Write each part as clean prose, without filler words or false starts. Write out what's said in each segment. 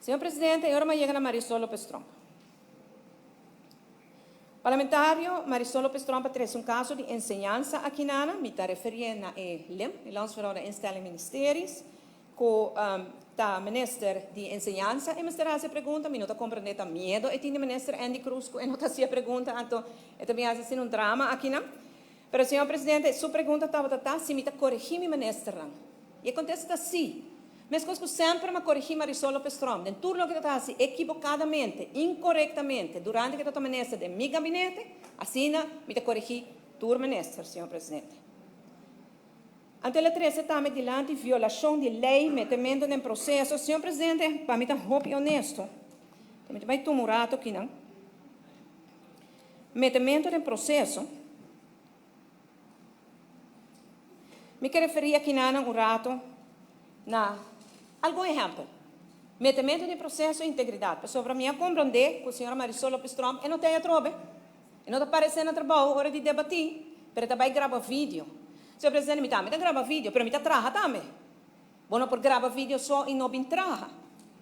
Señor Presidente, e ora mi a yega na Marisol Lopez Tromp. Parlamentario Marisol Lopez Tromp a trece un caso di enseñansa aki nana, mi ta referie na e LIM, e Landsverhouding Instelling Ministeries, cu ta Minister di Enseñansa e mester haci e pregunta, mi no ta comprende ta miedo e tin di Minister Endy Croes cu e no ta haci e pregunta, anto e ta bin haci asina un drama aki nan. Pero Señor Presidente, su pregunta tabata ta si mi ta coregi mi ministernan. Y e contesta ta si. Mescos cu semper mi a coregi Marisol Lopez Tromp den tur loke ta ta haci equivocadamente, incorrectamente, durante cu e ta ta minister den mi gabinete, asina mi ta coregi tur minister, Señor Presidente. Anto el a trece tambe dilanti violacion di ley, metemento den proceso. Señor Presidente, pa mi ta hopi honesto, mi ta bay tuma un rato akinan. Metemento den proceso. Mi ke referí akinanan un rato na algun ehèmpel. Metemento den proceso i integridat. Pasobra mi a komprondé ku señora Marisol Lopez Tromp e no ta ei atrobe. E no ta paresé na trabou ora di debatí, pero e ta bai graba video. Señor Presidente, mi tambe ta graba video, pero mi ta traha tambe. Bo no por graba video so i no bin traha.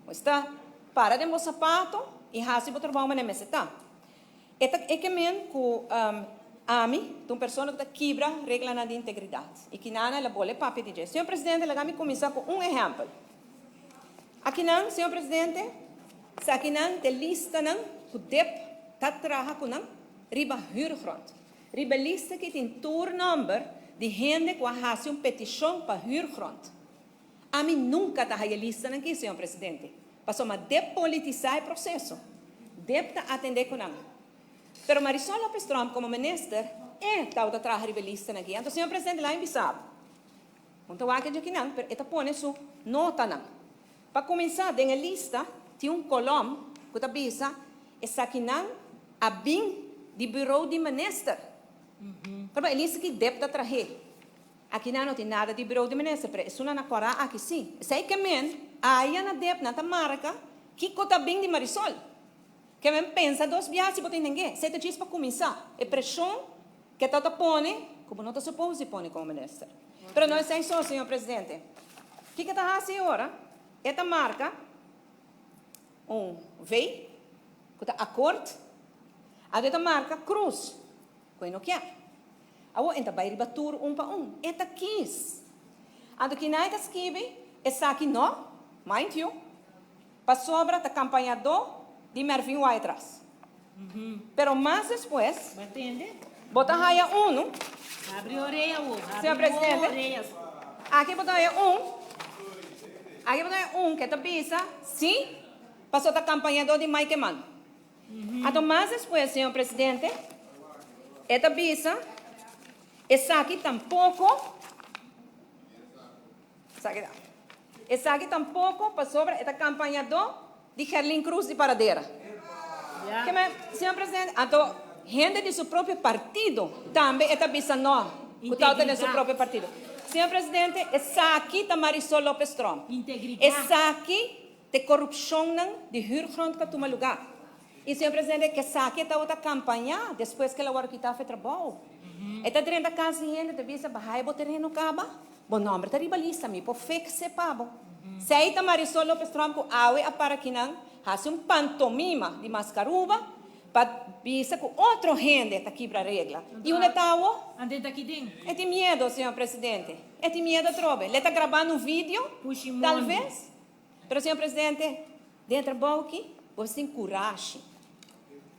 Bo esta para den bo sapato i hasi bo trabou manera mester ta. E ta e ke men ku ami ta un persona ku ta kibra reglanan di integridat. I kinana el a bole papia di dje. Señor Presidente, laga mi kuminsá ku un ehèmpel. Akinan, señor Presidente, esakinan ta e listanan ku dep ta traha ku nan riba huurgrond. Riba e lista aki tin tur nòmber di hende ku a hasi un petishon pa huurgrond. Ami nunka ta haya listanan aki, señor Presidente, pasobra dep politisá e proseso. Dep ta atendé ku nan. Pero Marisol Lopez Tromp komo minister, e tabata traha riba e listanan aki. Anto, señor Presidente, laga mi bisa bo, bo no ta wak e djakinan, pero e ta pone su notanan. Pa kuminsá, den e lista tin un kolòm ku ta bisa esakinan a bin di burou di minister. Pero e lista ki dep ta trah'é. Akinan no tin nada di burou di minister, pero esunnan na kòrá aki sí. Esei ke men aya na dep nan ta marka kiko ta bin di Marisol. Ke men pensa dos biaha si bo ta intendé. Esei ta djis pa kuminsá. E preshon ke ta ta pone ku bo no ta supos di pone komo minister. Pero no esei so, señor presidente. Kiko ta hasi e ora? E ta marka un V ku ta akort, anto e ta marka krus ku e no kier. Awor e ta bai riba tur un pa un. E ta kis. Anto kinan e ta skibi esaki no, mind you, Pasobra ta kampañadó di Mervin Wyatt-Ras. Pero mas despues, bo ta haya unu. Señor Presidente, aki bo ta haya un, aki bo ta haya un ke ta bisa si, pasobra ta kampañadó di Mike Eman. Anto mas despues, señor Presidente, e ta bisa esaki tampoko. Esaki ta. Esaki tampoco pasobra e ta campañador di Gerlin Cruz di Paradera. Ke men, señor presidente, anto hende di su propio partido tambe e ta bisa no cu tawata den su propio partido. Señor presidente, esaki ta Marisol Lopez Tromp. Esaki ta e corupcionnan di huurgrond cu a tuma lugar. Y señor presidente, esaki e tawata campaña despues cu el a worde kita af e trabou. E ta drenta cas di hende ta bisa, Baha e bo tereno caba. Bo nomber ta riba lista, mi por fix'e pa bo. Sei ta Marisol Lopez Tromp cu awe a para kinan haci un pantomima di mascaruba pa bisa cu otro hende ta kibra regla. Y unda ta awo? Ande ta kiden? E tin miedo, señor presidente. E tin miedo atrobe. Le ta grabando un video, tal vez. Pero, señor presidente, den e trabou aki, bo mester tin curashi.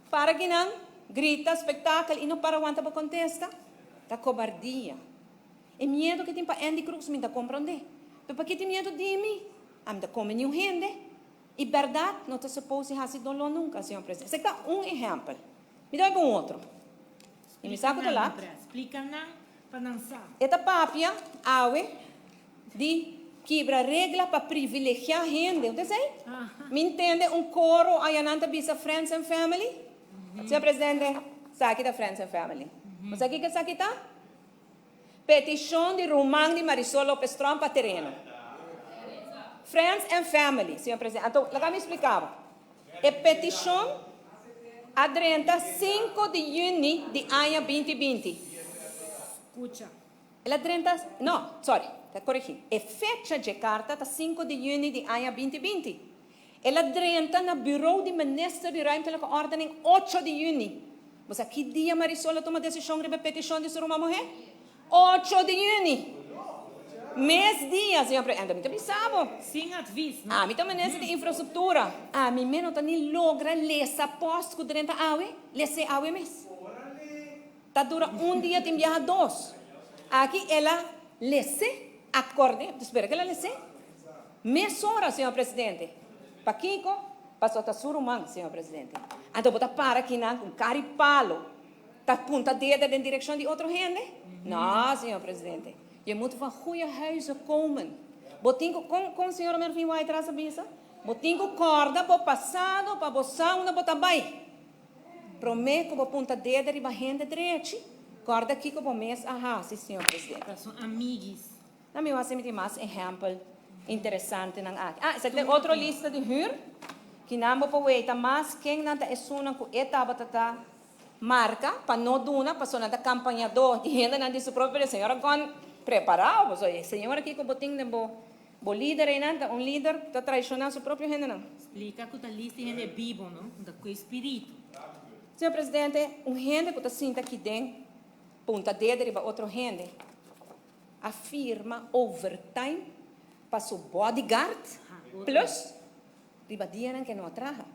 Para kinan, grita, spektakel y no para wanta bo contesta, ta cobardia. E miedu ke tin pa Andy Cruz mi ta komprondé. Pero paki tin miedu di mi? Ami ta kome niun hende. I bèrdat no ta supos di hasi doló nunka, señor presidente. Esaki ta un ehèmpel. Mi ta bai pa un otro. I mi sa ku ta lat. Splika nan pa nan sa. E ta papia awe di kibra regla pa privilegiá hende. Bo ta esei? Mi ntende un koro ayanan ta bisa friends and family. Señor presidente, esaki ta friends and family. Bo sa kiko esaki ta? Petishon di ruman di Marisol Lopez Tromp pa tereno. Friends and family, señor presidente. Anto, laga mi splika bo. E petishon a drenta sinku di yüni di aña 2020. Skucha. El a drenta, no, sorry, ta koregí. E fecha dje karta ta sinku di yüni di aña 2020. El a drenta na bureau di minister di Ruimtelijke Ordening 8 di yüni. Bo sa ki dia Marisol a tuma desishon riba e petishon di su ruman muhé? 8 di yüni! Mes dia, señor Presidente. Mi ta bisa bo. Sin advis, no? Ami ta minister di Infrastruktura. Ami mes no ta ni logra lesa post ku drenta awe. Les'é awe mes. Ta dura un dia tin biaha dos. Aki el a les'é, akord'é. Ta spera ku el a les'é. Mesora, señor Presidente. Pakiko? Pasobra ta su ruman, señor Presidente. Anto bo ta para akinan ku un kari palo ta punta dede den direkshon di otro hende? No, señor Presidente. Je moet van goeie huize komen. Bo tin ku, kon, kon señora Mervin Whiteras a bisa? Bo tin ku kòrda bo pasado pa bo sa unda bo ta bai. Promé ku bo punta dede riba hende drechi, kòrda kiko bo mes a hasi, señor Presidente. Ta son amiguis. Na mi wak si mi tin mas ehèmpel interesantenan aki. Ah, esaki ta e otro lista di hür. Kinan bo por weita mas ken nan ta esunnan ku e tabata ta marka pa no duna pasobra nan ta kampañadó di hendenan di su propio partido. Señora Gon prepará bo. E señora aki ku bo tin den bo bo lider einan ta un lider ku ta traishoná su propio hendenan. Splika ku ta lista di hende bibo, no? Ku ta ku e spiritu. Señor Presidente, un hende ku ta sinta aki den punta dede riba otro hende. A firma overtime pa su bodyguard plus riba dianan ke no a traha,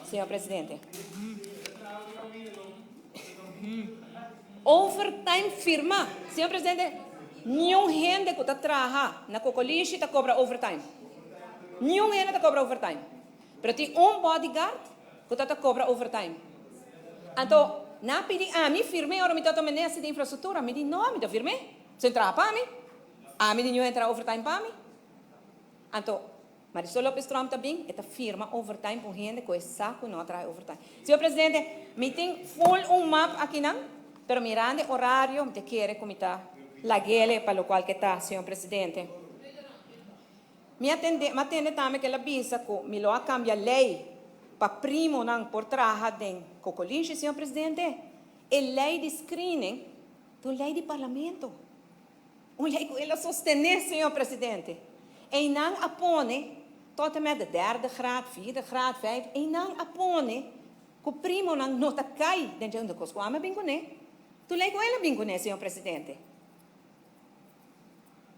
señor Presidente. Overtime firma. Señor Presidente, niun hende ku ta traha na Kokolishi ta kobra overtime. Niun hende ta kobra overtime. Pero tin un bodyguard ku ta ta kobra overtime. Anto, nan a pidi ami firm'é ora mi tabata minister di infrastruktura. Mi di, no, mi ta firm'é. Su traha pa mi. Ami di ñu entra overtime pa mi. Anto, Marisol Lopez Tromp ta bin, e ta firma overtime pa un hende ku e sa ku no a traha overtime. Señor Presidente, mi tin full un map akinan, pero mirando e orario mi ta kere ku mi ta lag'ele pa lokual ke ta, señor Presidente. Mi a tende, mi a tende tambe ku el a bisa ku mi lo a kambia lei pa primonan por traha den Kokolishi, señor Presidente. E lei di screening ta un lei di Parlamento. Un lei ku el a sostené, señor Presidente. Einan a pone tot en met de derde graad, vierde graad, vijfde, einan a pone ku primonan no ta kai den dje. Un kos ku ami a bin kuné, ta un lei ku el a bin kuné, señor Presidente.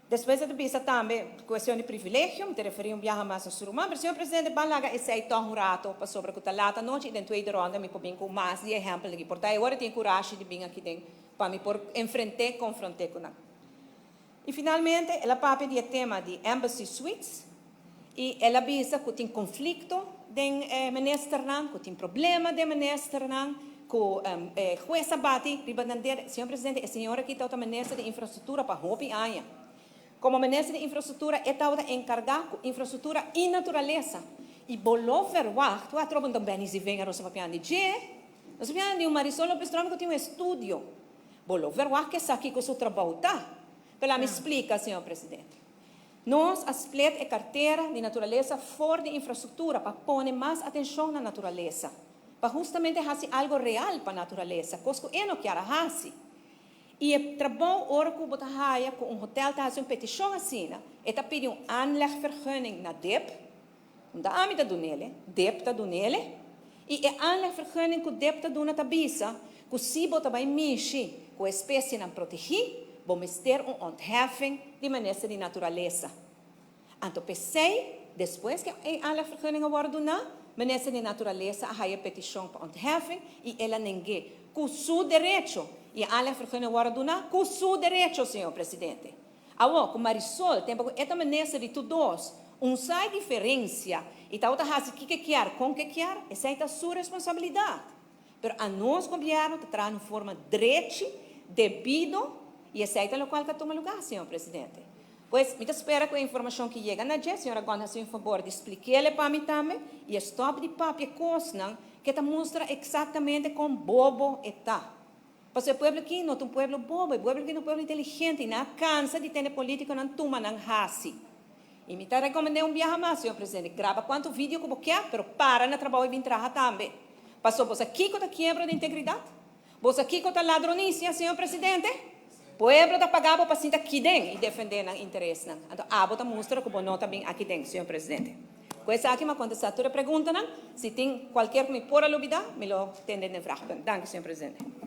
Despues e ta bisa tambe cuestion di privilegio, mi ta referi un biaha mas na su ruman, pero señor presidente ban laga esey tog un rato pasobra cu ta laat anochi y den tweede ronda mi por bin cu mas di ehempel aki. Por ta e ora tin curashi di bin aki den pa mi por enfrente, confronte cu nan. Y finalmente el a papia di e tema di Embassy Suites y el a bisa cu tin conflicto den e ministernan, cu tin problema den ministernan, cu e hues a bati riba nan dede. Señor Presidente, e señor aki tabata minister di Infrastructura pa hopi aña. Como minister di Infrastructura e tabata encarga cu infrastructura y naturalesa. Y bo lo verwacht, cu atrobe un Benny Zivinger nos a papiando di dje, nos a papiando di un Marisol Lopez Tromp cu tin un estudio. Bo lo verwacht cu esaki cu su trabou ta. Pero lami splica, señor Presidente. Nos a split e cartera di naturalesa for di infrastructura pa pone mas atencion na naturalesa, pa hustamente haci algo real pa naturalesa, cos cu e no kier a haci. Y e trabou ora cu bo ta haya cu un hotel ta haci un peticion asina, e ta pidi un aanlegvergunning na dip, Unda ami ta dunele, dep ta dunele. I e aanlegvergunning ku dep ta duna ta bisa ku si bo ta bai mishi ku espesienan protegí, bo mester un ontheffing di Minister di Naturalesa. Anto p'esei, despues ku e aanlegvergunning a wòrdu duná, Minister di Naturalesa a haya petishon pa ontheffing i el a neng'é ku su derecho. I e aanlegvergunning a wòrdu duná ku su derecho, señor Presidente. Awor, ku Marisol, tempu ku e ta minister di tur dos, un sa e diferensia i tabata hasi kiko e kier, kon ku e kier, esei ta su responsabilidat. Pero anos gobièrnu ta traha na un forma drechi, debido, i esei ta lokual ku a tuma lugá, señor presidente. Pues, mi ta spera ku e informashon ku yega na dje, señora Gond hasi un fabor di splik'el pa mi tambe i e stòp di papia kosnan ku e ta mustra eksaktamente kon bobo e ta. Pasobra e pueblo aki no ta un pueblo bobo, e pueblo aki ta un pueblo inteligente i nan a kansa di tene politikonan tuma nan hasi. I mi ta rekomend'é un biaha mas, señor presidente, graba kuantu video ku bo ke, pero para na trabou i bin traha tambe. Pasobra bo sa kiko ta kiebro di integridat? Bo sa kiko ta ladronisia, señor presidente? Pueblo ta paga bo pa sinta aki den i defendé nan interesnan. Anto abo ta mustra ku bo no ta bin aki den, señor presidente. Ku esaki mi a kontestá tur e preguntanan. Si tin kualke ku mi por a lubidá, mi lo tende den vraagpunt. Danki, señor presidente.